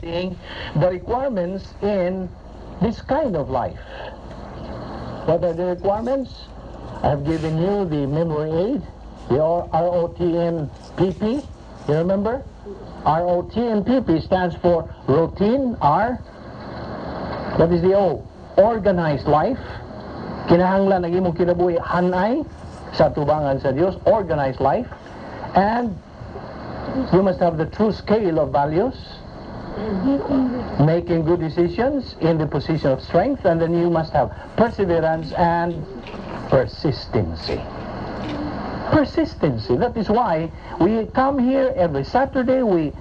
Experiencing the requirements in this kind of life. What are the requirements? I have given you the memory aid, the ROTMPP. You remember? ROTMPP stands for routine, R. What is the O? Organized life. Kinahanglan ang imong kinabuhi hanay sa tubangan sa Dios, organized life. And you must have the true scale of values, making good decisions in the position of strength, and then you must have perseverance and persistency. Persistency. That is why we come here every Saturday. We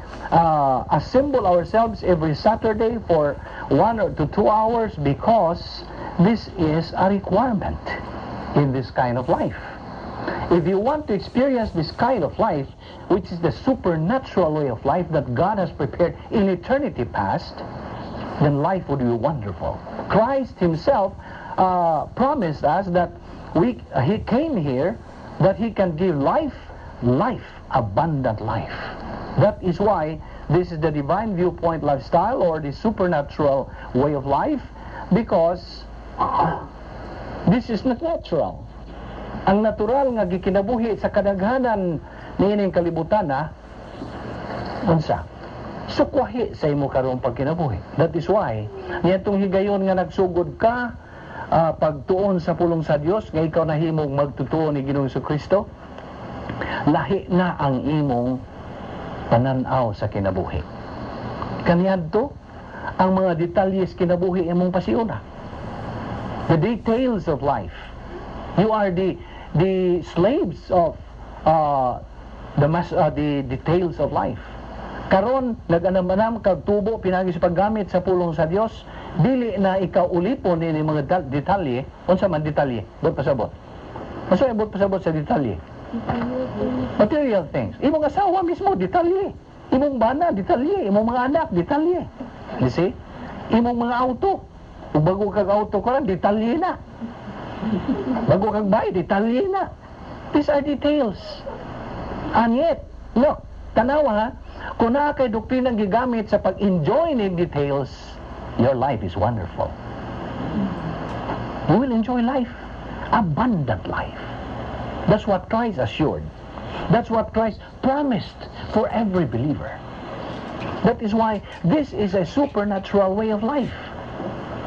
assemble ourselves every Saturday for 1 or to 2 hours because this is a requirement in this kind of life. If you want to experience this kind of life, which is the supernatural way of life that God has prepared in eternity past, then life would be wonderful. Christ Himself promised us that He came here that He can give life, life, abundant life. That is why this is the divine viewpoint lifestyle or the supernatural way of life, because this is not natural. Ang natural nga gikinabuhi sa kadaghanan niining kalibutan na unsa? Sukwahi sa imo karong pagkinabuhi. That is why niadtong higayon nga nagsugod ka pagtuon sa pulong sa Dios, nga ikaw nahimong magtutuo ni Ginoong Kristo, lahi na ang imong pananaw sa kinabuhi. Kaniadto ang mga detalye sa kinabuhi imong pasiuna. The details of life. You are the slaves of the details of life. Karon nag-anam-anam kag tubo pinagi sa paggamit sa pulong sa Dios, dili na ikaw ulipon ni mga detalye. Unsa man detalye? Buot pasabot. Unsa buot pasabot sa detalye? Material things. Imong asawa mismo, detalye. Imong bana, detalye. Imong mga anak, detalye. You see? Imong mga auto. Kung bago kag auto karon, detalye na. Bago kag bahay, detalye na. These are details. And yet, look, tanawa ha, kung naa kay doktrinang gigamit sa pag-enjoy ng details, your life is wonderful. You will enjoy life. Abundant life. That's what Christ assured. That's what Christ promised for every believer. That is why this is a supernatural way of life.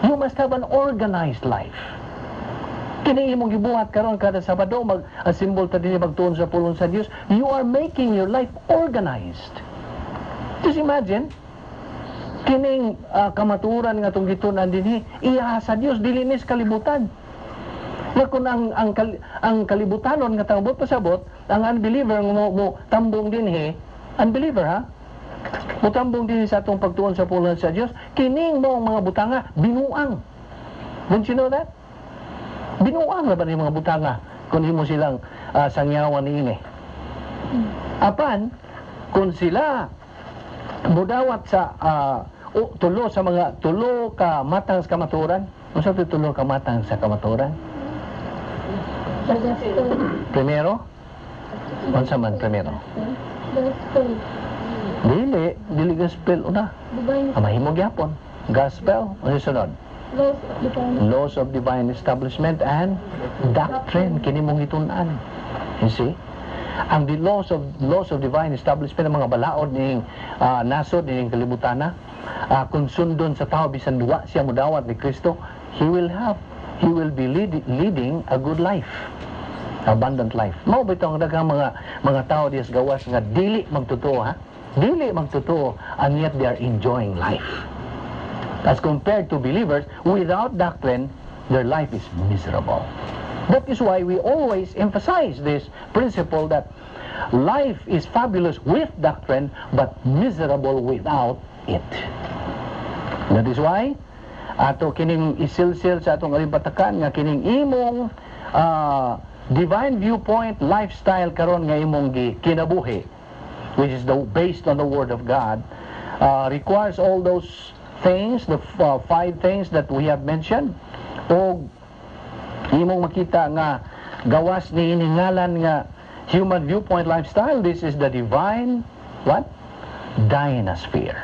You must have an organized life. Kini imong gibuhat karon kada Sabado, mag-assemble ta dinhi, magtuon sa pulong sa Dios, you are making your life organized. Just imagine kining kamatuoran nga atong gitun-an dinhi, iya sa Dios, dili ni sa kalibutan. Na kung ang kalibutanon nga tambot pasabot, ang unbeliever mo tambong dinhi, unbeliever ha, mutambong dinhi sa atong pagtuon sa pulong sa Dios, kining mo ang mga butanga binuang. Don't you know that? Binuang na ba ni mga butanga kung imo silang sangyawan niini? Apan kung sila mudawat sa tulo sa mga tulo ka matang sa kamatuoran, unsa to tulo ka matang sa kamatuoran? The gospel. Primero, unsa man primero? Gospel. Dili, dili gospel una. Divine. Ah, mahimo gyapon. Gospel, unsa sunod? Laws of divine. Laws of divine establishment and doctrine, kini mong gitun-an. You see? Ang the laws of divine establishment, ang mga balaod ning nasod ning kalibutan na kung sundon sa tao bisan duwa siya mudawat ni Kristo, he will be leading a good life, abundant life. Mao bitaw ang daghang mga tao diya sa gawas nga dili magtotoo ha, dili magtotoo, and yet they are enjoying life. As compared to believers without doctrine, their life is miserable. That is why we always emphasize this principle that life is fabulous with doctrine, but miserable without it. That is why ato kining isilsil sa atong alimpatakan nga kining imong divine viewpoint lifestyle karon nga imong kinabuhi, which is the based on the Word of God, requires all those things, the five things that we have mentioned, o imong makita nga gawas ni iningalan nga human viewpoint lifestyle, this is the divine what? Dynasphere.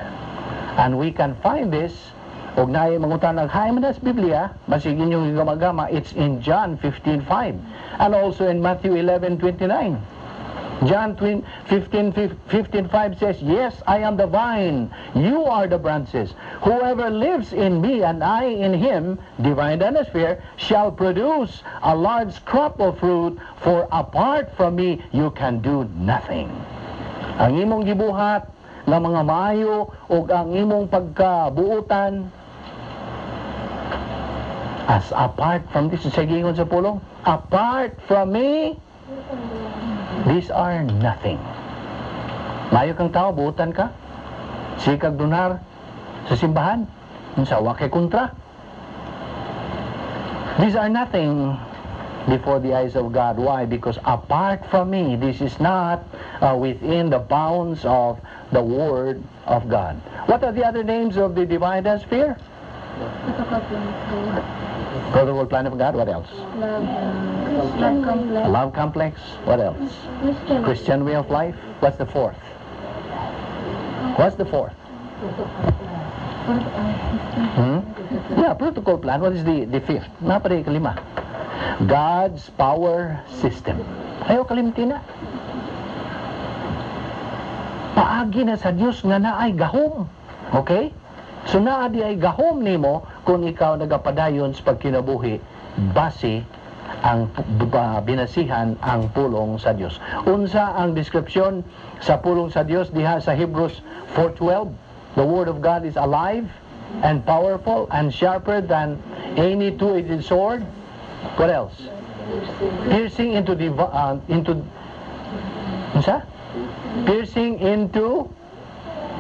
And we can find this, og naay mangutana, "Hain man na sa Biblia?" Basig inyong gama-gama, it's in John 15:5 and also in Matthew 11:29. John 15, 15:5 says, "Yes, I am the vine, you are the branches. Whoever lives in me and I in him," divine sphere, "shall produce a large crop of fruit, for apart from me, you can do nothing." Ang imong gibuhat nga mga maayo ug ang imong pagkabuutan as apart from this, sa gingon sa pulong, apart from me, these are nothing. Maayo kang tao, buutan ka. Sikag donar sa simbahan. Unsa, wa kay kontra. These are nothing before the eyes of God. Why? Because apart from me, this is not within the bounds of the Word of God. What are the other names of the divine sphere? Protocol plan of God. Protocol plan of God. What else? Love, love complex. Love complex. What else? Christian. Christian way of life. What's the fourth? What's the fourth? Hmm? Yeah, protocol plan. What is the fifth? Naa pa kalima. God's power system. Ayaw kalimti na. Paagi na sa Dios nga naay gahom. Okay? So naa diay gahom nimo kung ikaw nagapadayon sa pagkinabuhi base ang binasihan ang pulong sa Dios. Unsa ang description sa pulong sa Dios diha sa Hebrews 4:12? The word of God is alive and powerful and sharper than any two-edged sword. What else? Piercing into unsa? Piercing into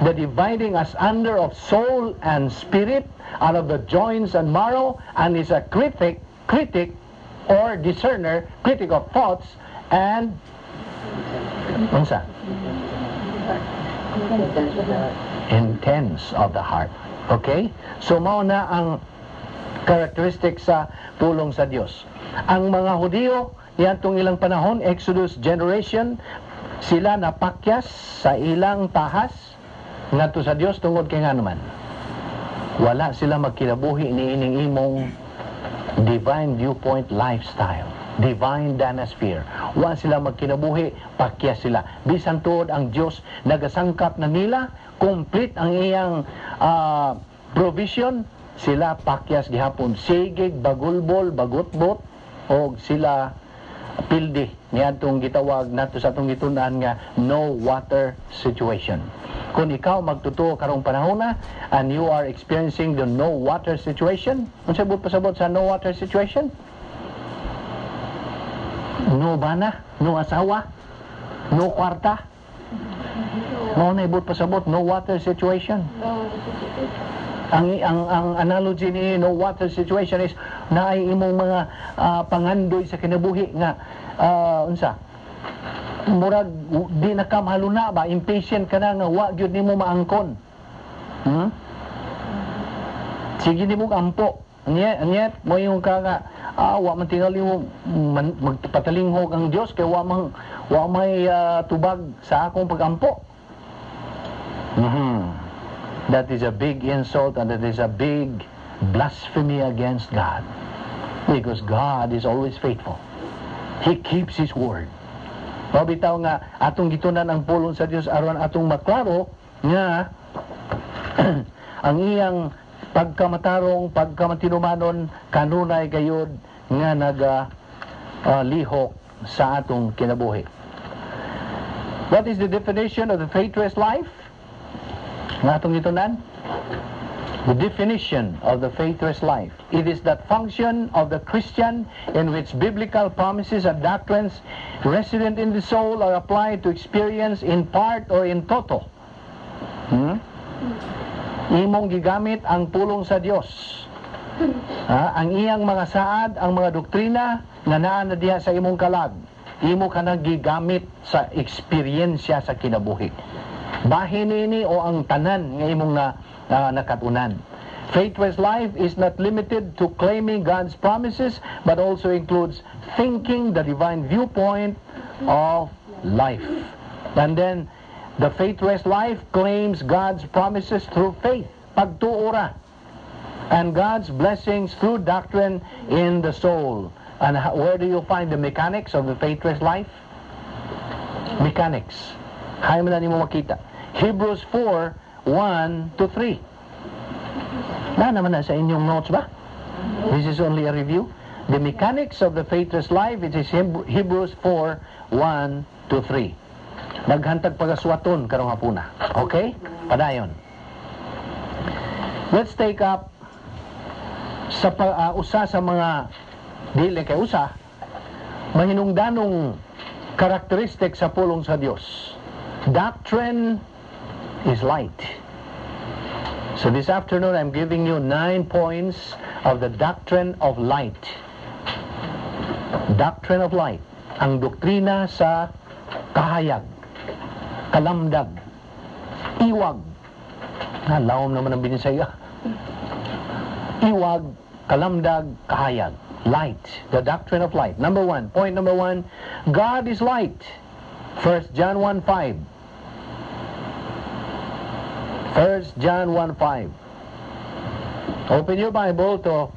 the dividing asunder of soul and spirit, out of the joints and marrow, and is a critic or discerner, critic of thoughts and unsa? Intents of the heart. Okay? So mao na ang characteristic sa pulong sa Dios. Ang mga Hudiyo niadtong ilang panahon, Exodus generation, sila napakyas sa ilang tahas ngadto sa Dios tungod kay ngano man wala sila magkinabuhi niining imong divine viewpoint lifestyle, divine danasphere. Wa sila magkinabuhi, pakyas sila. Bisan tuod ang Dios nagasangkap na nila, complete ang iyang provision, sila pakyas gihapon. Sigig, bagulbol, bagutbot, og sila pildi niadtong gitawag nato sa atong gitun-an nga no water situation. Kung ikaw magtutuo karong panahon na and you are experiencing the no water situation, unsa buot pasabot sa no water situation? No bana, no asawa, no kwarta. Mao na ibot pasabot no water situation. Ang analogy ni no water situation is naay imong mga pangandoy sa kinabuhi nga unsa, murag di na ka mahaluna ba, impatient ka na nga wa gyud nimo maangkon. Sige nimo ampo. Anyet, anyet, mo yung ka nga, wa man tingali mo man, magpatalinghog ang Dios kay wa may tubag sa akong pagampo. That is a big insult and that is a big blasphemy against God. Because God is always faithful. He keeps His word. Mao bitaw nga atong gitunan ang pulong sa Dios aron atong maklaro nga ang iyang pagkamatarong, pagkamatinumanon kanunay gayud nga naga lihok sa atong kinabuhi. What is the definition of the faithless life? Nga atong gitunan? The definition of the faithless life. It is that function of the Christian in which biblical promises and doctrines resident in the soul are applied to experience in part or in toto. Imong gigamit ang pulong sa Dios. Ha? Ang iyang mga saad, ang mga doktrina nga naa na diha sa imong kalag. Imo ka nang gigamit sa eksperyensya sa kinabuhi. Bahin ini o ang tanan nga imong na nakatunan. Faithless life is not limited to claiming God's promises, but also includes thinking the divine viewpoint of life. And then, The faithless life claims God's promises through faith. Pagtuo ra. And God's blessings through doctrine in the soul. And where do you find the mechanics of the faithless life? Mechanics. Hay man na nimo makita. Hebrews 4, 1 to 3. Na naman na sa inyong notes ba? This is only a review. The mechanics of the faithless life, it is Hebrews 4, 1 to 3. Daghan tag pagasuwaton karong hapuna. Okay? Padayon. Let's take up sa usa sa mga, dili kay usa, mahinungdanong characteristic sa pulong sa Dios. Doctrine is light. So this afternoon, I'm giving you nine points of the doctrine of light. Doctrine of light. Ang doktrina sa kahayag, kalamdag, iwag. Ah, lawom naman ang binisaya. Iwag, kalamdag, kahayag. Light. The doctrine of light. Number one. Point number one. God is light. 1 John 1:5. 1 John 1:5. Open your Bible to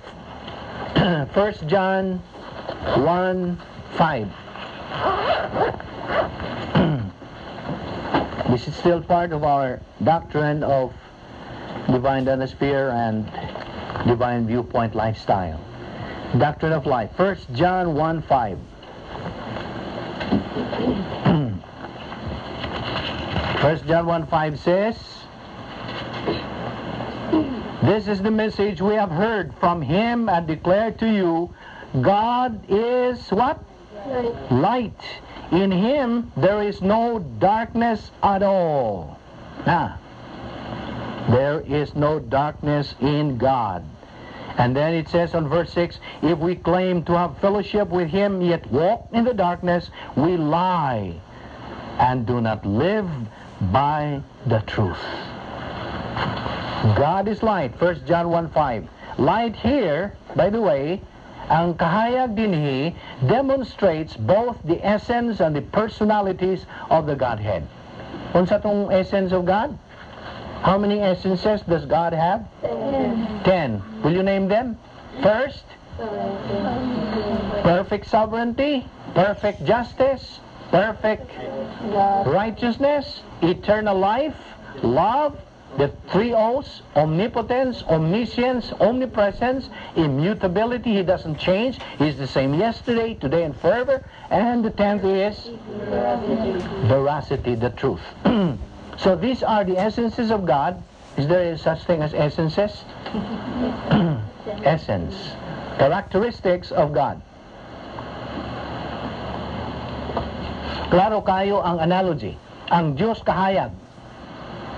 1 John 1:5. This is still part of our doctrine of divine atmosphere and divine viewpoint lifestyle. Doctrine of light. 1 John 1:5. 1 John 1:5 says, "This is the message we have heard from him and declared to you: God is" what? Light. Light. In him there is no darkness at all. Now, there is no darkness in God. And then it says on verse 6, "If we claim to have fellowship with him, yet walk in the darkness, we lie and do not live by the truth." God is light. 1 John 1:5. Light here, by the way, ang kahayag dinhi demonstrates both the essence and the personalities of the Godhead. Unsa tong essence of God? How many essences does God have? 10. 10. Will you name them? First, perfect sovereignty, perfect justice, perfect righteousness, eternal life, love, the three O's, omnipotence, omniscience, omnipresence, immutability, he doesn't change, he's the same yesterday, today, and forever. And the 10th is veracity, the truth. So these are the essences of God. Is there such thing as essences? Essence. Characteristics of God. Klaro kayo ang analogy. Ang Diyos kahayag.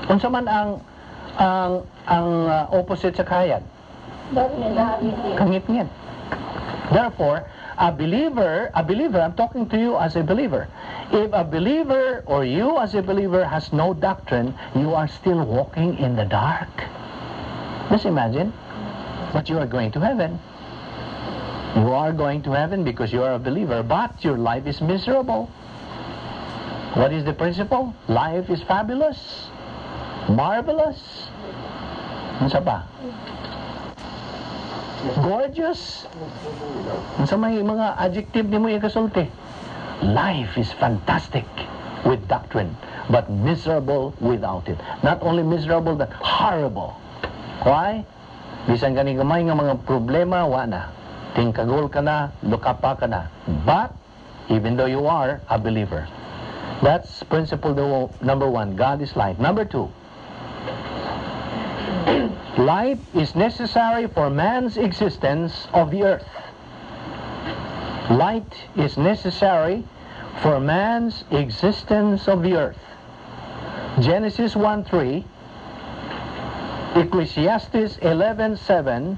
Unsa man ang opposite sa kahayag? Kangitngit. Therefore, a believer, I'm talking to you as a believer. If a believer or you as a believer has no doctrine, you are still walking in the dark. Just imagine. But you are going to heaven. You are going to heaven because you are a believer, but your life is miserable. What is the principle? Life is fabulous, marvelous. Unsa pa? Gorgeous. Unsa may mga adjective nimo ikasulti? Life is fantastic with doctrine, but miserable without it. Not only miserable, but horrible. Why? Bisan gani gamay nga mga problema, wa na. Tingkagol ka na, lukapa ka na. But, even though you are a believer. That's principle number one. God is light. Number two, light is necessary for man's existence of the earth. Light is necessary for man's existence of the earth. Genesis 1:3, Ecclesiastes 11:7,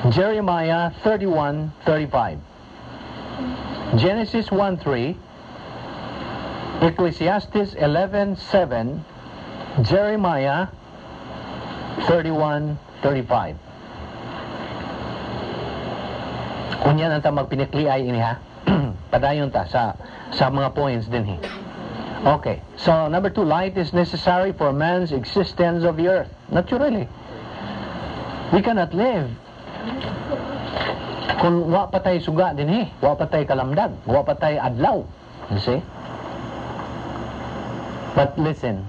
Jeremiah 31:35. Genesis 1:3, Ecclesiastes 11:7, Jeremiah 31:35. Unya na ta magpinikliay ini ha. Padayon ta sa mga points dinhi. Okay, so number two, light is necessary for man's existence of the earth. Naturally. We cannot live kung wa pa tay suga dinhi, wa pa tay kalamdag, wa pa tay adlaw. You see? But listen,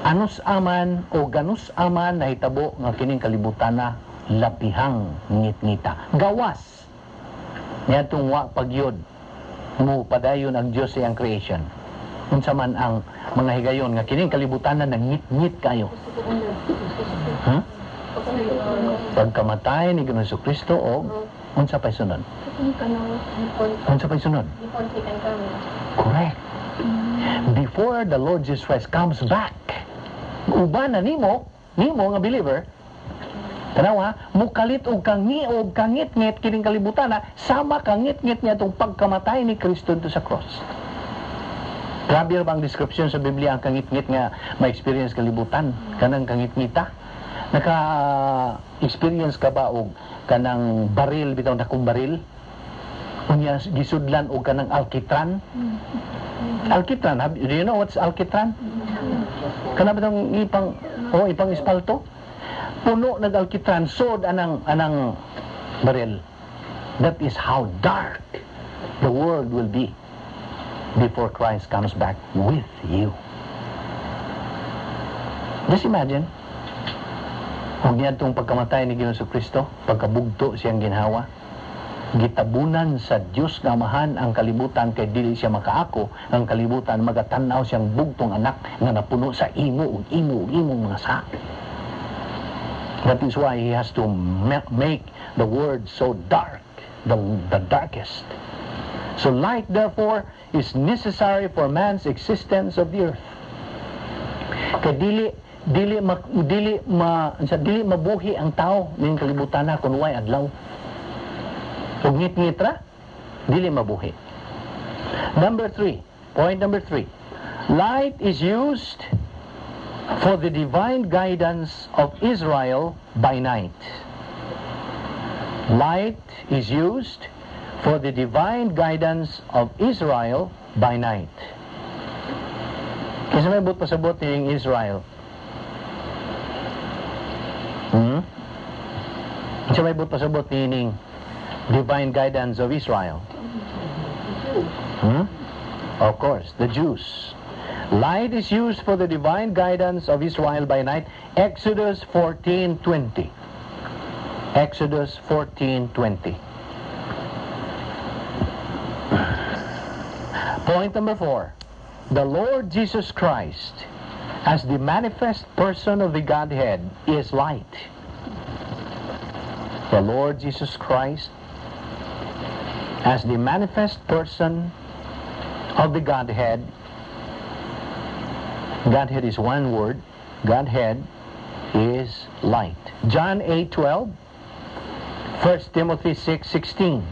anus aman o ganus aman nahitabo nga kining kalibutan na lapihang ngit-ngita. Gawas niadtong wa pa gyud mo padayon ang Dios sa iyang creation. Unsa man ang mga higayon nga kining kalibutan na nangit-ngit kayo. Pagkamatay ni Ginoong Kristo og unsa pay sunod? Unsa pay sunod? Correct. Before the Lord Jesus Christ comes back, uban na nimo, nimo nga believer, tanawa, mukalit og kangiog kangit-ngit kining kalibutan na sama kangit-ngit niya itong pagkamatay ni Kristo dito sa cross. Grabe ba ang description sa Biblia ang kangit-ngit nga ma-experience kalibutan, kanang kangit-ngita? Naka-experience ka ba og kanang baril bitaw, dakong baril? Unya gisudlan og kanang alkitran? Alkitran, do you know what's alkitran? Kana bitong ipang, oh, ipang espalto? Puno nag alkitran sod anang baril. That is how dark the world will be before Christ comes back with you. Just imagine. Kung niadtong pagkamatay ni Ginoong Kristo, pagkabugto siyang ginhawa, gitabunan sa Dios nga Amahan ang kalibutan kay dili siya makaako ang kalibutan magatanaw siyang bugtong anak nga napuno sa imo ug imo ug imong mga sala. That is why He has to make the world so dark, the darkest. So light, therefore, is necessary for man's existence of the earth. Kay dili mabuhi ang tao ning kalibutan na kung way adlaw. Ug ngit-ngit ra, dili mabuhi. Number three, point number three. Light is used for the divine guidance of Israel by night. Light is used for the divine guidance of Israel by night. Kinsa may buot pasabot yung Israel? Kinsa may buot pasabot nining divine guidance of Israel? Of course, the Jews. Light is used for the divine guidance of Israel by night. Exodus 14:20. Exodus 14:20. Point number four. The Lord Jesus Christ, as the manifest person of the Godhead, is light. The Lord Jesus Christ, as the manifest person of the Godhead, Godhead is one word, Godhead is light. John 8:12, 1 Timothy 6:16.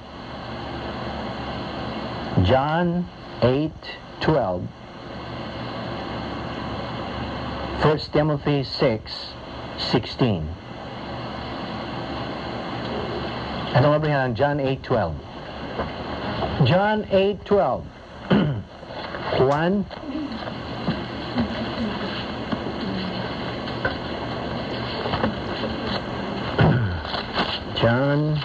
John 8:12, 1 Timothy 6:16. Ano nga ba yan? John 8:12. John 8:12. Juan John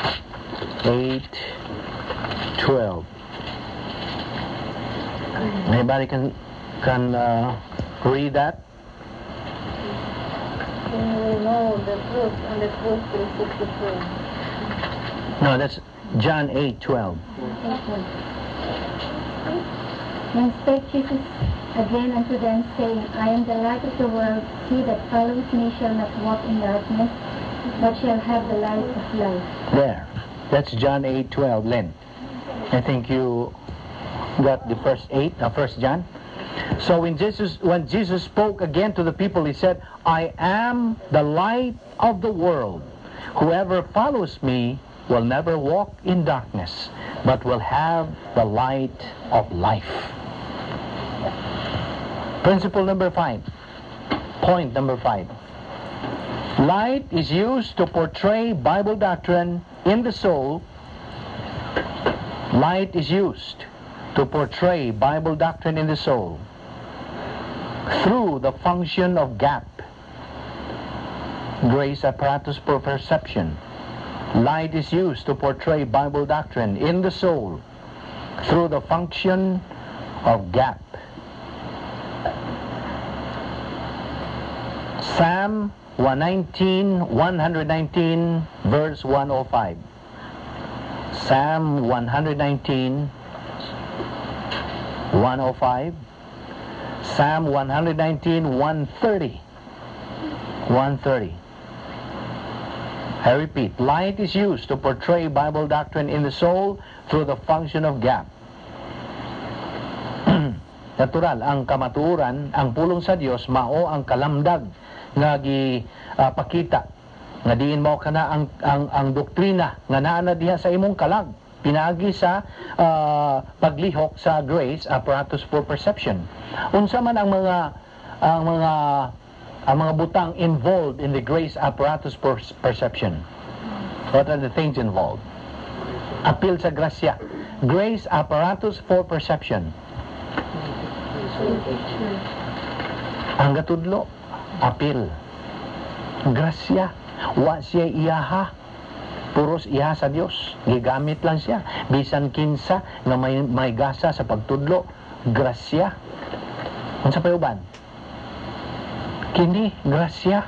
8:12. Anybody can read that? Then you will know the truth, and the truth will set you free. No, that's John 8:12. Then spake Jesus again unto them, saying, "I am the light of the world. He that follows me shall not walk in darkness, but shall have the light of life." There. That's John 8:12, Lynn. I think you got the first eight, first John. So when Jesus spoke again to the people, he said, "I am the light of the world. Whoever follows me will never walk in darkness, but will have the light of life." Principle number five. Point number five. Light is used to portray Bible doctrine in the soul. Light is used to portray Bible doctrine in the soul. Through the function of gap. Grace apparatus for perception. Light is used to portray Bible doctrine in the soul through the function of gap. Psalm 119, 119, verse 105. Psalm 119, 105. Psalm 119, 130. 130. I repeat, light is used to portray Bible doctrine in the soul through the function of gap. Natural, ang kamatuoran, ang pulong sa Dios mao ang kalamdag nga gi pakita nga diin mao kana ang doktrina nga naa na diha sa imong kalag pinaagi sa paglihok sa grace apparatus for perception. Unsa man ang mga butang involved in the grace apparatus for perception? What are the things involved? Apil sa grasya. Grace apparatus for perception. Ang gatudlo, apil. Grasya. Wa siya iyaha. Puros iha sa Dios. Gigamit lang siya. Bisan kinsa nga may gasa sa pagtudlo, grasya. Unsa pa uban? Kini grasya.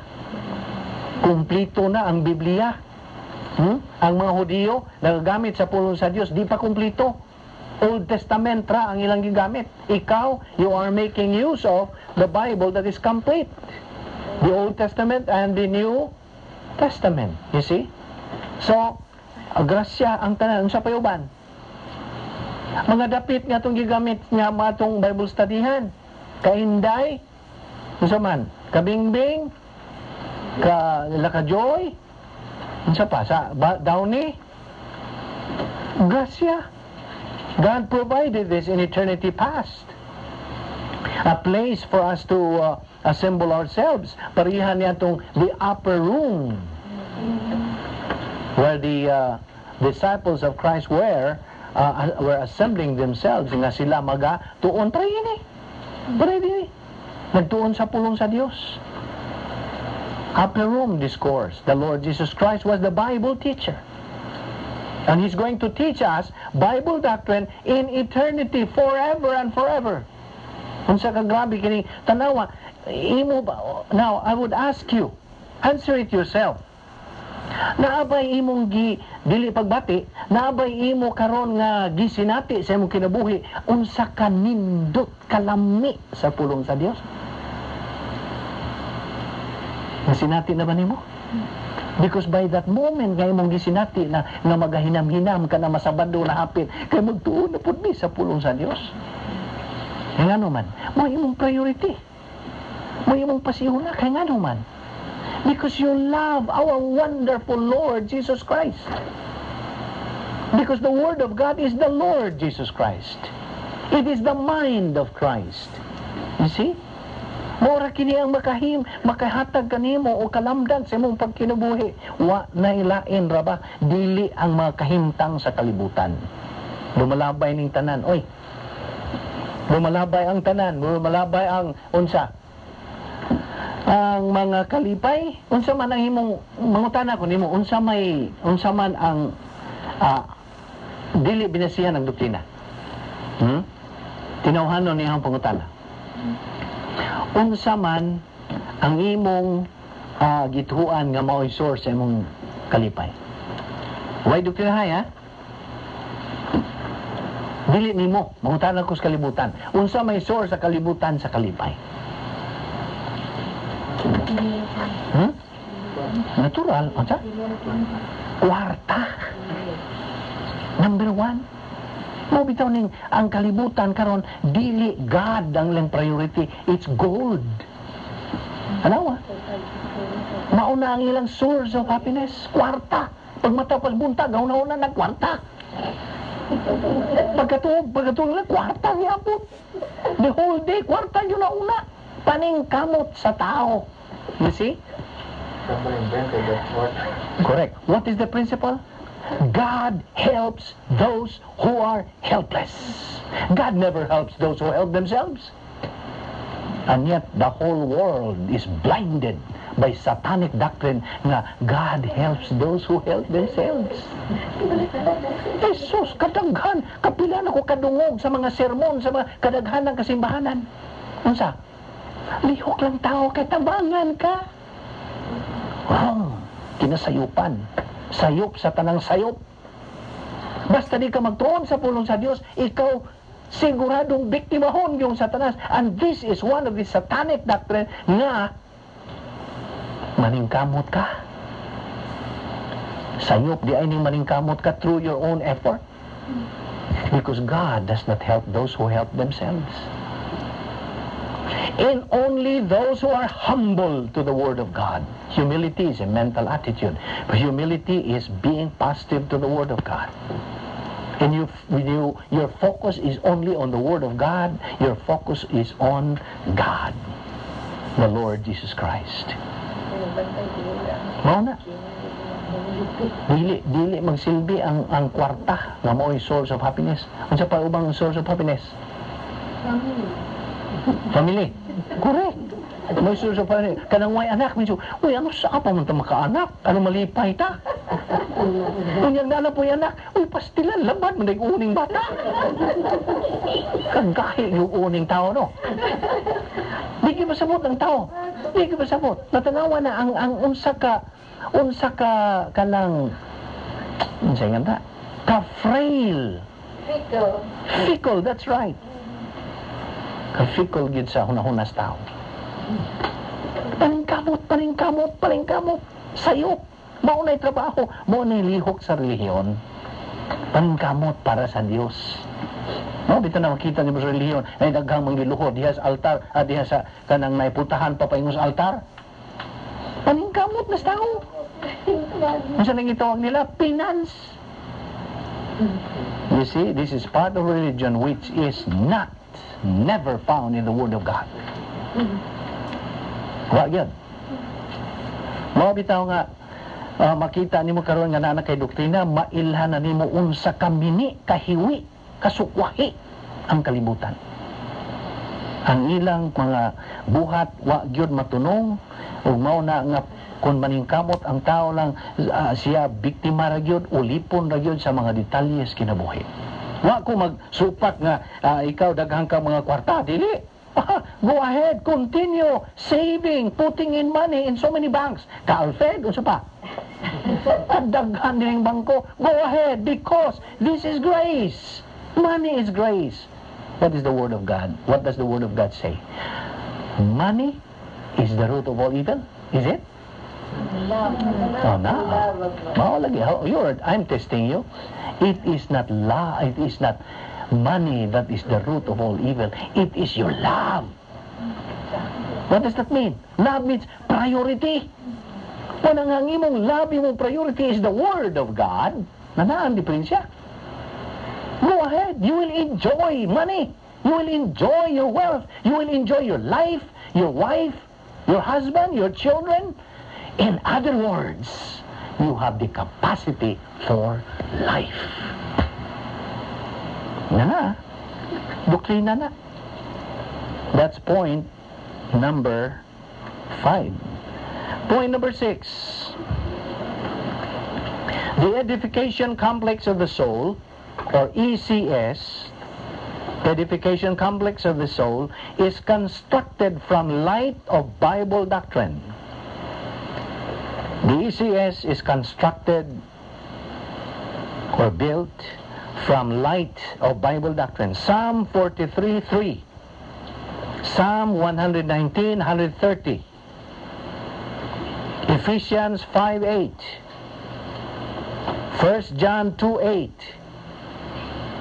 Kumplito na ang Biblia. Ang mga Hudiyo nagagamit sa pulong sa Dios, di pa kumplito. Old Testament ra ang ilang gigamit. Ikaw, you are making use of the Bible that is complete. The Old Testament and the New Testament. You see? So, grasya ang tanan. Unsa pa uban? Mga dapit nga itong gigamit nga matong Bible studyhan. Kainday, unsa man? Kabingbing, ka Lakajoy, unsa pa? Sa ba, Downy? Grasya. God provided this in eternity past. A place for us to assemble ourselves. Pareha niya itong the upper room where the disciples of Christ were assembling themselves nga sila maga tuon pre ini. Pre ini. Nagtuon sa pulong sa Dios. Upper room discourse. The Lord Jesus Christ was the Bible teacher. And He's going to teach us Bible doctrine in eternity, forever and forever. Unsa ka grabe kini tanawa imo ba? Now I would ask you, answer it yourself. Naa bay imong gi dili pagbati, naa bay imo karon nga gisinati sa imong kinabuhi unsa ka nindot kalami sa pulong sa Dios? Nasinati na ba nimo? Because by that moment nga imong gisinati na nga magahinam-hinam ka na masabado na hapit kay magtuon na pud mi sa pulong sa Dios. Kay ngano man, mo imong priority. Mo imong pasihuna kay ngano man. Because you love our wonderful Lord Jesus Christ. Because the Word of God is the Lord Jesus Christ. It is the mind of Christ. You see? Mora kini ang makahim, makahatag kanimo o kalamdan sa imong pagkinabuhi. Wa na ilain ra ba dili ang mga kahimtang sa kalibutan. Lumalabay ning tanan. Oy. Lumalabay ang tanan, lumalabay ang unsa? Ang mga kalipay, unsa man ang imong mangutana ko nimo, unsa man ang dili binasihan ang doktrina? Tinawhanon niya ang pangutana. Unsa man ang imong gituan nga mao'y source sa imong kalipay? Way doktrina ha? Dili nimo, mangutana ko sa kalibutan. Unsa may source sa kalibutan sa kalipay? Natural, unsa? Kwarta. Number one. Mo bitaw ning ang kalibutan karon dili God ang ilang priority, it's gold. Anawa? Mauna ang ilang source of happiness, kwarta. Pag matapos buntag, una-una na kwarta. Pagkatuog na kwarta gyapon. The whole day, kwarta yun na una. Paningkamot sa tao. You see? Someone invented that word. Correct. What is the principle? God helps those who are helpless. God never helps those who help themselves. And yet, the whole world is blinded by satanic doctrine nga God helps those who help themselves. Jesus, kadaghan, kapila na ko kadungog sa mga sermon, sa mga kadaghan ng kasimbahanan. Unsa? Lihok lang tao kay tabangan ka. Wrong. Kinasayupan. Sayop sa tanang sayop. Basta di ka magtuon sa pulong sa Dios, ikaw siguradong biktimahon yung Satanas. And this is one of the satanic doctrine nga maningkamot ka. Sayop diay ning maningkamot ka through your own effort. Because God does not help those who help themselves. And only those who are humble to the Word of God. Humility is a mental attitude. But humility is being positive to the Word of God. And your focus is only on the Word of God, your focus is on God, the Lord Jesus Christ. Mao na. Dili magsilbi ang kwarta nga mao'y source of happiness. Unsa pa ubang source of happiness? Family. Family. Correct. May source of happiness. Kanang way anak, minsan, "Uy, ano sa pa man ta makaanak? Ano malipay ta?" Unyang na po'y anak, "Uy, pastilan, labad man uning bata." Kagahi yung uning tao, no? Di ka masabot ang tao. Di ka masabot. Natanawa na ang unsa ka kanang unsa nga ta? Ka frail. Fickle. Fickle, that's right. Ka fickle gyud sa hunahunas tao. Paningkamot, paningkamot, paningkamot. Sayop. Mao na'y trabaho, mao na'y lihok sa relihiyon. Paningkamot para sa Dios. No, dito na makita nimo sa relihiyon ay daghang manggiluhod diha sa altar, diha sa kanang naiputahan pa paingon sa altar. Paningkamot na sa tao. Unsa nang gitawag nila? Penance. You see, this is part of religion which is not, never found in the Word of God. Wa gyud. Mao bitaw nga makita nimo karon nga naa na kay doktrina, mailhan na nimo unsa ka mini, kahiwi, kasukwahi ang kalibutan. Ang ilang mga buhat wa gyud matunong ug mao na nga kung maningkamot ang tao lang, siya biktima ra gyud, ulipon ra gyud sa mga detalye sa kinabuhi. Wa ko magsupak nga ikaw daghan ka mga kwarta, dili. Go ahead, continue saving, putting in money in so many banks. Ka-Alfred, unsa pa? Kadaghan din bangko. Go ahead because this is grace. Money is grace. What is the Word of God? What does the Word of God say? Money is the root of all evil? Is it? Love. Oh, na. Love of money. Mao lagi. I'm testing you. It is not la, it is not money that is the root of all evil. It is your love. What does that mean? Love means priority. Kung ang imong love, imong priority is the Word of God, na naa ang diferensya. Go ahead. You will enjoy money. You will enjoy your wealth. You will enjoy your life, your wife, your husband, your children. In other words, you have the capacity for life. Na na. Doktrina na. That's point number 5. Point number 6. The edification complex of the soul, or ECS, edification complex of the soul, is constructed from light of Bible doctrine. The ECS is constructed or built from light of Bible doctrine. Psalm 43:3, Psalm 119, 130, Ephesians 5:8, 1 John 2:8,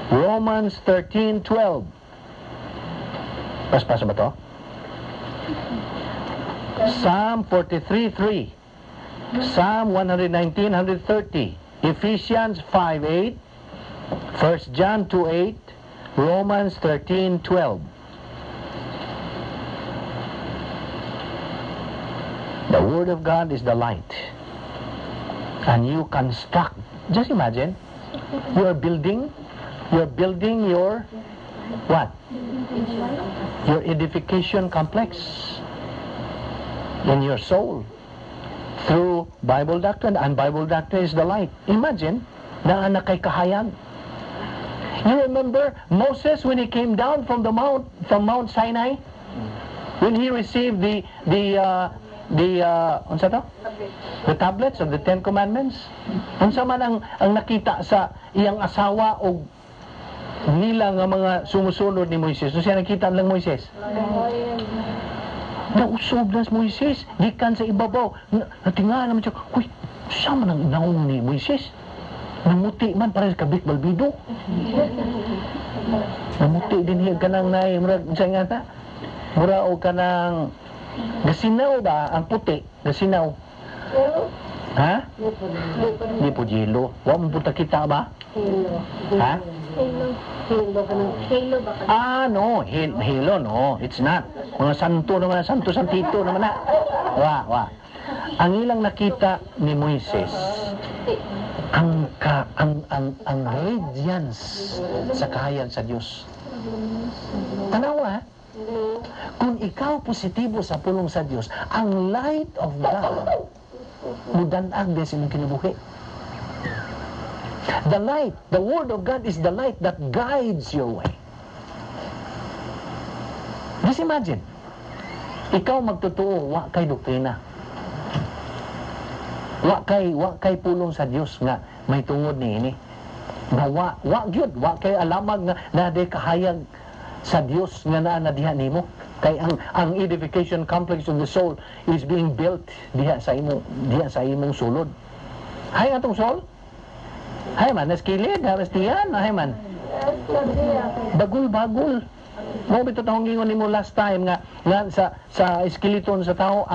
Romans 13:12. Paspasa ba to? Psalm 43:3, Psalm 119, 130, Ephesians 5:8, 1 John 2:8, Romans 13:12. The Word of God is the light. And you construct. Just imagine, you are building your What? Your edification complex in your soul through Bible doctrine, and Bible doctrine is the light. Imagine, naa na kay kahayag. You remember Moses when he came down from the mount, from Mount Sinai, when he received the unsa to? The tablets of the Ten Commandments. Unsa man ang nakita sa iyang asawa o nila nga mga sumusunod ni Moises? Unsa nakita lang Moises? Nausob na si Moises gikan sa ibabaw. Natinga naman siya, "Uy, unsa man ang naong ni Moises? Namuti man para sa Kabik Balbido. Namuti din hiya kanang naay murag unsa nga ta? Mura og kanang gasinaw ba ang puti? Gasinaw. Ha? Di po yelo. Wa mo punta kita ba? Ha? Halo. Halo ba ka? Ah, no. Halo, no. It's not. Mga santo naman, santo santito naman na. Wa, wa. Ang ilang nakita ni Moises, ang ka, ang radiance sa kahayag sa Dios. Tanawa, ha? Kung ikaw positibo sa pulong sa Dios, ang light of God mudanag din sa imong kinabuhi. The light, the Word of God is the light that guides your way. Just imagine, ikaw magtotoo, wa kay doktrina. Wa kay pulong sa Dios nga may tungod ni ini. Nga wa gyud, wa kay alamag nga na kahayag sa Dios nga naa na diha nimo. Kay ang edification complex of the soul is being built diha sa imong sulod. Hay atong soul? Hay man, naskilid, haras tiyan, hay man. Bagul-bagul. Mao bitaw tawong gingon nimo last time nga sa skeleton sa tao,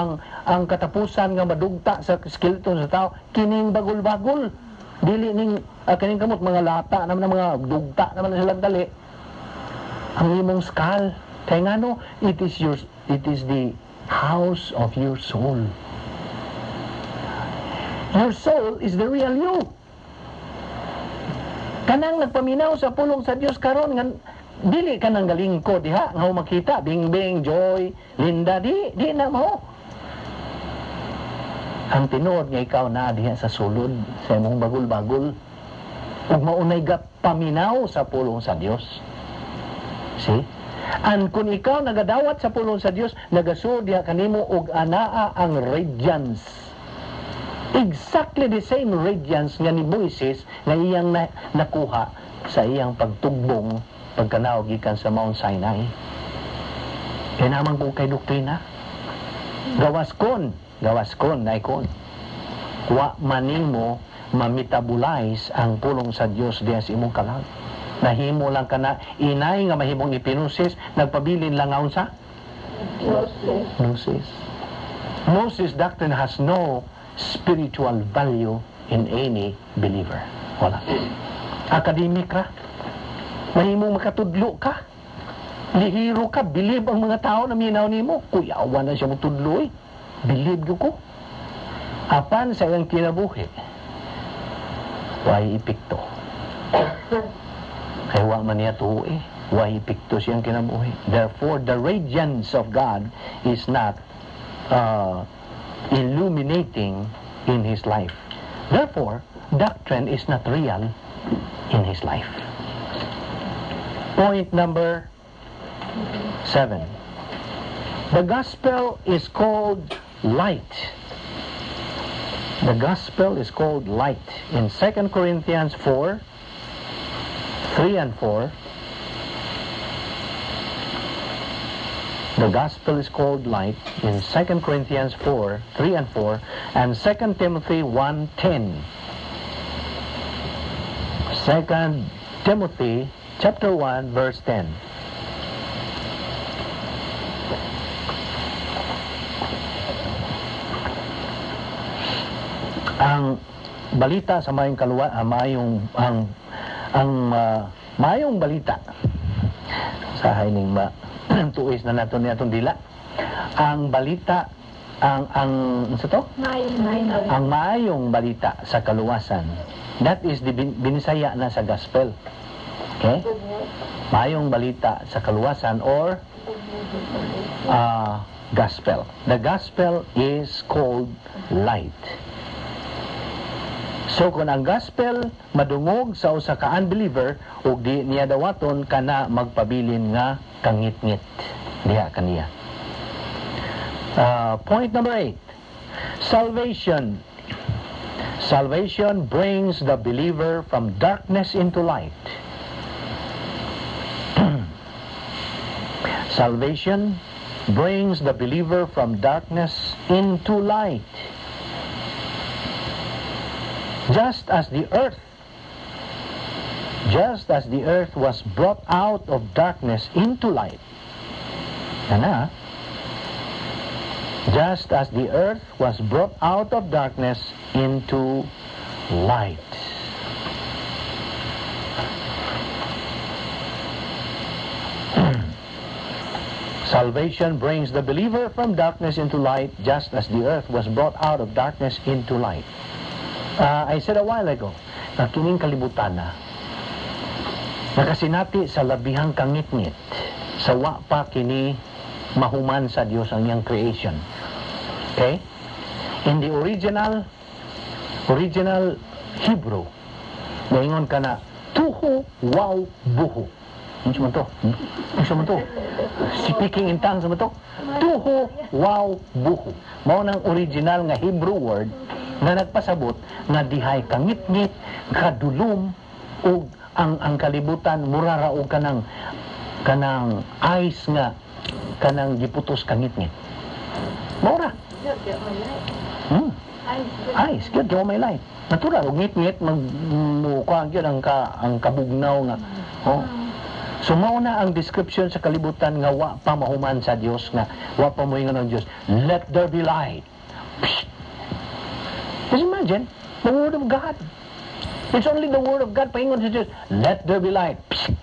ang katapusan nga madugta sa skeleton sa tao kining bagul-bagul. Dili ning kining kamot, mga lata naman ang mga dugta naman na silang dali. Ang imong skull kay ngano it is the house of your soul. Your soul is the real you. Kanang nagpaminaw sa pulong sa Dios karon nga dili ka nang galingko diha nga makita Bingbing, Joy, Linda, di na mo. Ang tinuod nga ikaw na diha sa sulod sa imong bagul-bagul ug maunay paminaw sa pulong sa Dios. See? And kung ikaw nagadawat sa pulong sa Dios, nagasuod diha kanimo og anaa ang radiance. Exactly the same radiance nga ni Moises nga iyang nakuha sa iyang pagtugbong pagkanaog gikan sa Mount Sinai. Kaya naman kung kay doktrina, gawas kon, na ikon. Wa manimo ma-metabolize ang pulong sa Dios diya sa imong kalag. Nahimo lang ka na inay nga mahimong ipinosis, nagpabilin lang nga unsa? Gnosis. Gnosis doctrine has no spiritual value in any believer. Wala. Academic ra. Mahimong makatudlo ka. Lihiro ka, believe ang mga tao na minaw nimo. Kuyawan na siya mo tudlo eh. Believe gyud ko. Apan sa iyang kinabuhi, way epekto. Kay wa man niya tuo eh. Way epekto siyang kinabuhi. Therefore, the radiance of God is not illuminating in his life. Therefore, doctrine is not real in his life. Point number 7. The gospel is called light. The gospel is called light. In 2 Corinthians 4, 3 and 4, the gospel is called light in 2 Corinthians 4, 3 and 4, and 2 Timothy 1:10. 2 Timothy chapter 1 verse 10. Ang balita sa mayong kaluwa, mayong ang mayong balita sa hining ma tuis na nato ni atong dila. Ang balita ang unsa to? Maayong. Ang maayong balita sa kaluwasan. That is the binisaya na sa gospel. Okay? Maayong balita sa kaluwasan or gospel. The gospel is called light. So kung ang gospel madungog sa usa ka unbeliever ug di niya dawaton, kana magpabilin nga kangitngit diha kaniya. Point number 8. Salvation. Salvation brings the believer from darkness into light. Salvation brings the believer from darkness into light. Just as the earth was brought out of darkness into light. Ana, just as the earth was brought out of darkness into light. Salvation brings the believer from darkness into light, just as the earth was brought out of darkness into light. I said a while ago na kining kalibutan na nakasinati sa labihang kangitngit sa wa pa kini mahuman sa Dios ang iyang creation. Okay? In the original Hebrew, moingon ka na tuhu waw buhu. Unsa man to? Unsa man to? Speaking in tongues man to? Tuhu waw buhu. Mao nang original nga Hebrew word nga nagpasabot nga dihay kangitngit, kadulom ug ang kalibutan mura ra og kanang ice nga kanang giputos kangitngit. Mao ra. Ice, gyud kay may light. Natural og ngitngit magmukuan gyud ang kabugnaw nga. Oh. So mao na ang description sa kalibutan nga wa pa mahuman sa Dios, nga wa pa moingon ang Dios, "Let there be light." Psst. Just imagine the word of God. It's only the word of God paingon sa Dios, "Let there be light." Psst.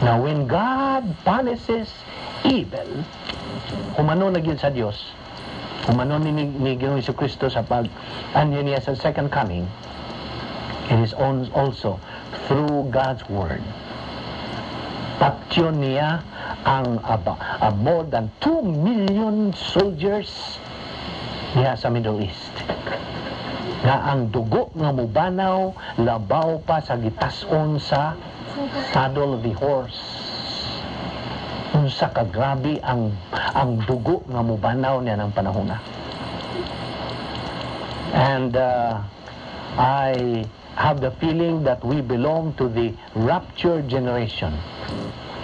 Now when God punishes evil, humano na gyud sa Dios. Humano ni Ginoong Jesucristo sa pag anyo niya sa second coming. It is also through God's word. Patyon niya ang more than 2 million soldiers niya sa Middle East. Nga ang dugo nga mubanaw labaw pa sa gitas-on sa saddle of the horse. Unsa ka grabe ang dugo nga mubanaw niya ng panahon na. And I have the feeling that we belong to the rapture generation.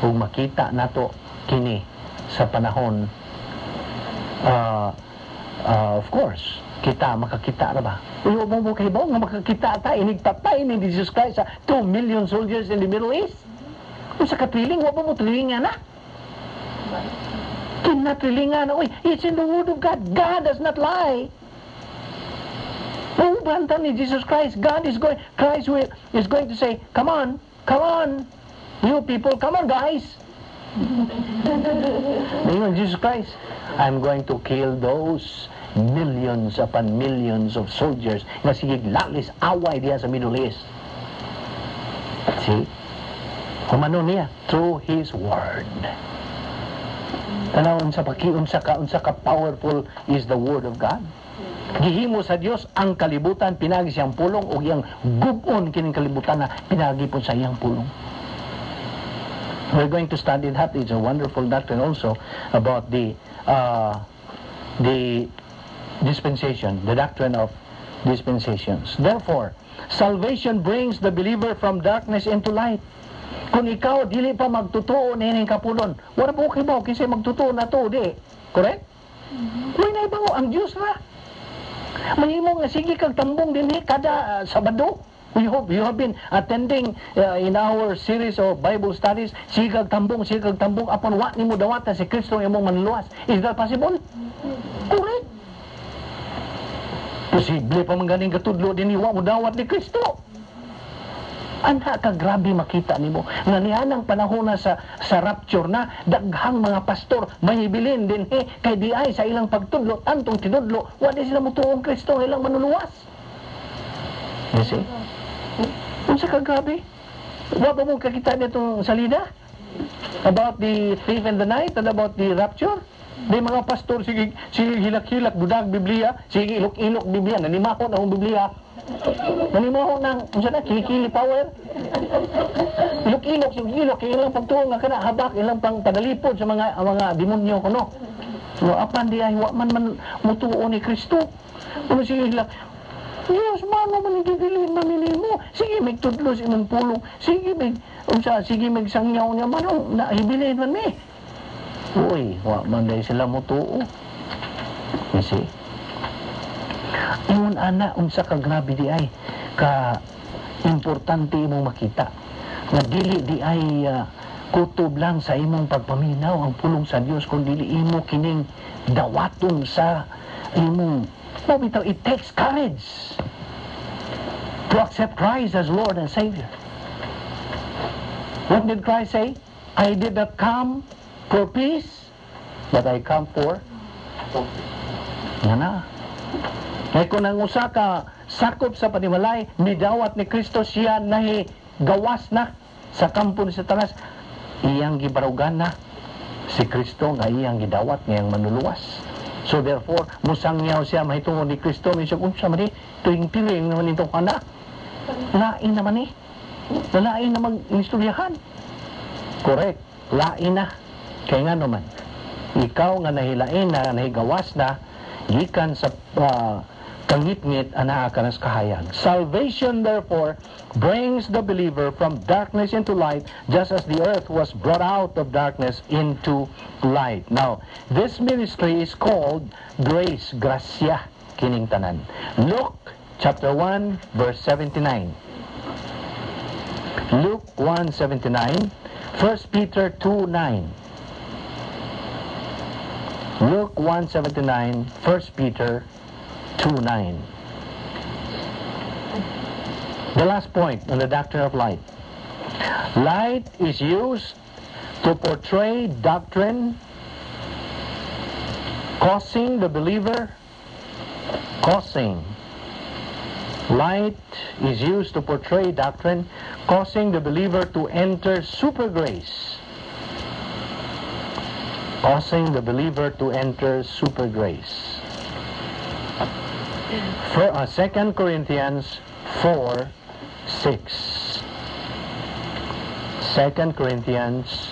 Ug makita nato kini sa panahon, of course, kita makakita ra ba? Uy, mo mo kahibaw nga makakita ta inig patay ni Jesus Christ sa 2 million soldiers in the Middle East. Unsa ka thrilling, wa ba mo thrilling nga na? Kinatrilingan na, uy, it's in the word of God. God does not lie. Muuban ta ni Jesus Christ. God is going, Christ will, is going to say, "Come on, come on, you people, come on, guys." Ngayon, Jesus Christ, "I'm going to kill those millions upon millions of soldiers nga sige lalis away diha sa Middle East." See? Humano niya through His word. Tanaw unsa pa unsa ka powerful is the word of God. Gihimo sa Dios ang kalibutan pinagi siyang pulong ug iyang gub-on kining kalibutan na pinagi pod sa iyang pulong. We're going to study that. It's a wonderful doctrine also about the dispensation, the doctrine of dispensations. Therefore, salvation brings the believer from darkness into light. Kung ikaw dili pa magtutuo niining kapulon, wala po kibaw kinsay magtutuo na to, di. Correct? Uy, naibaw ang Dios ra. Mahimo nga sige kag tambong dinhi kada Sabado. We hope you have been attending in our series of Bible studies. Sige kag tambong apon wa nimo dawata si Kristo ang imong manluwas. Is that possible? Correct. Posible pa man ganing katudlo dinhi wa mo dawat ni Kristo. Ana ka grabe makita nimo nga nianang panahon na sa rapture na daghang mga pastor mahibilin dinhi kay di ay sa ilang pagtudlo tantong tinudlo wa di sila motuong Kristo ang ilang manuluwas. You see? Unsa ka grabe? Wa ba mo kakita nitong salida? About the thief in the night and about the rapture? Di mga pastor, sige, sige hilak-hilak, dudag Biblia, sige ilok-ilok Biblia, nanimako na akong Biblia. Nanimako ng, unsa na, kilikili power. Ilok-ilok, sige ilok, kay ilang pagtuo nga kana habak, ilang pang padalipod sa mga demonyo kuno. So, apan di ay wa man man mutuo ni Kristo. Ano sige hilak, Diyos, mano man gibilin man mo. Sige, may tudlo sa imong pulong. Sige, may, unsa, sige, may sangyaw niya man, na hibilin man mi. Uy, wa man dahil sila mutuo. You see? Ingon ana, unsa ka grabe di ay, ka importante imong makita. Nga dili di ay kutob lang sa imong pagpaminaw ang pulong sa Dios, kung dili imo kining dawaton sa imong mao bitaw, it takes courage to accept Christ as Lord and Savior. What did Christ say? "I did not come for peace, but I come for" Nga na. Kaya kung ang usa ka sakop sa panimalay, nidawat ni Kristo, siya nahi gawas na sa kampo ni Satanas, iyang gibarugan na si Kristo nga iyang gidawat ngayang manluluwas. So therefore, musangyaw siya mahitungod ni Kristo, may siya, unsa man ni, tuwing piling naman itong kana. Lain naman ni. Lain na mag-istoryahan. Correct. Lain na. Kaya nga naman, ikaw nga nahilain na, nahigawas na, gikan sa kangitngit anaa ka na sa kahayag. Salvation therefore brings the believer from darkness into light, just as the earth was brought out of darkness into light. Now, this ministry is called grace, gracia, kining tanan. Luke chapter 1 verse 79. Luke 1:79, 1 Peter 2:9. Luke 1:79, 1 Peter 2:9. The last point on the doctrine of light. Light is used to portray doctrine, causing the believer, causing. Light is used to portray doctrine, causing the believer to enter super grace. Causing the believer to enter super grace. For 2 Corinthians 4:6. 2 Corinthians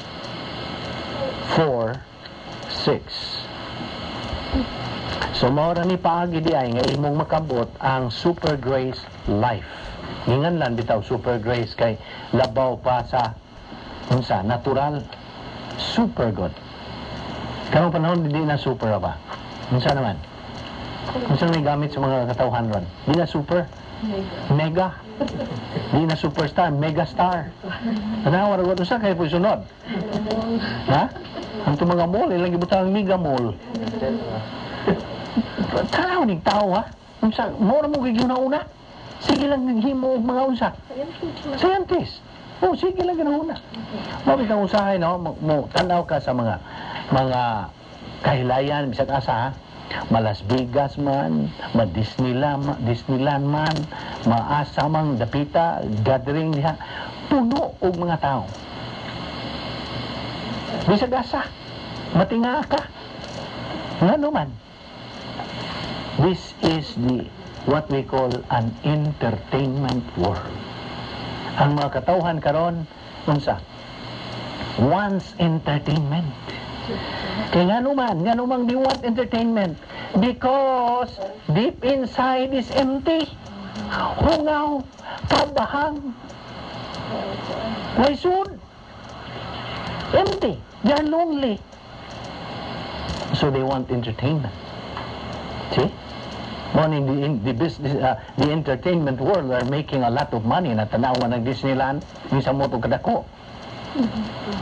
4:6. So mao ra ni paagi di ay nga imong makabot ang super grace life. Nginganlan bitaw super grace kay labaw pa sa unsa natural, super good. Karong panahon di na super ba? Unsa naman? Unsa may gamit sa mga katawhan ron? Di na super? Mega. Di na superstar, megastar. Tanawa ra gud unsa kay sunod? Ha? Ang itong mga mall, ilang gibutang ang mega mall. Tanaw ning tao ha. Unsa mo ra mo una. Sige lang naghimo og mga unsa. Scientist. Oh, sige lang ginauna. Mao bitang usahay no, mo tanaw ka sa mga kahilayan bisag asa ha. Ma-Las Vegas man, ma Disneyland, Disneyland man, maasa mang dapita, gathering diha, puno og mga tao. Bisag asa, matinga ka. Ngano man? This is the what we call an entertainment world. Ang mga katawhan karon unsa? Wants entertainment. Kaya nga naman they want entertainment? Because deep inside is empty. Hungaw, kabahang, way sud. Empty. They are lonely. So they want entertainment. See? Money in the business, the entertainment world are making a lot of money na tanawa ng Disneyland, minsan mo ito kadako.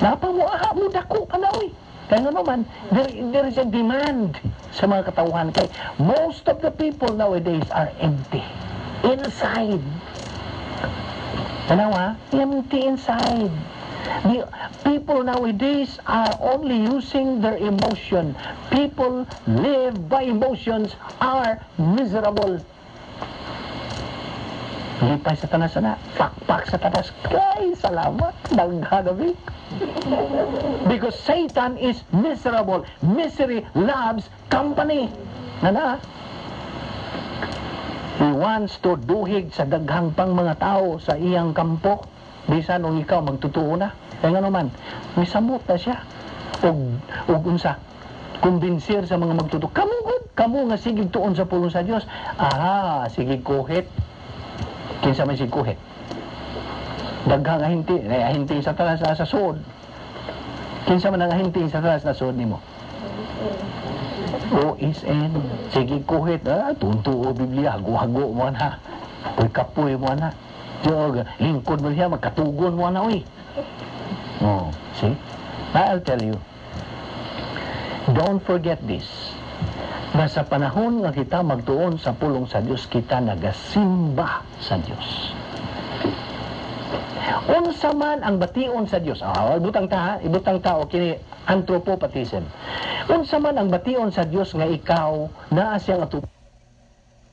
Napa mo, aha mo dako ka na, uy. Kaya nga naman, there is a demand sa mga katauhan. Kay most of the people nowadays are empty. Inside. Tanawa, empty inside. The people nowadays are only using their emotion. People live by emotions are miserable. Lipay Satanas na, pakpak Satanas. Kay, salamat, daghanabi. Because Satan is miserable. Misery loves company. Na na. He wants to duhig sa daghang pang mga tao sa iyang kampo. Bisan og ikaw magtutuo na. Kaya nga naman, misamot na siya. Og unsa, kumbensir sa mga magtutuo. Kamu gud, kamu nga sigig tuon sa pulong sa Dios. Ah, sige kuhit. Kinsa may sige kuhit? Daghang ahinti, eh, ahinti Satanas sa suod. Kinsa man ang ahinti Satanas na suod nimo? OSN. Sige kuhit, ah, tunto o Biblia, hago-hago mo na. Uy, kapoy mo na. Diyo, lingkod mo siya, magkatugon mo na, uy. Oh, see? I'll tell you. Don't forget this. Na sa panahon nga kita magtuon sa pulong sa Dios, kita nagasimba sa Dios. Unsa man ang bation sa Dios. Ah, ibutang ta, ha? Ibutang ta o kini anthropopathism. Unsa man ang bation sa Dios nga ikaw naa siyang atubangan.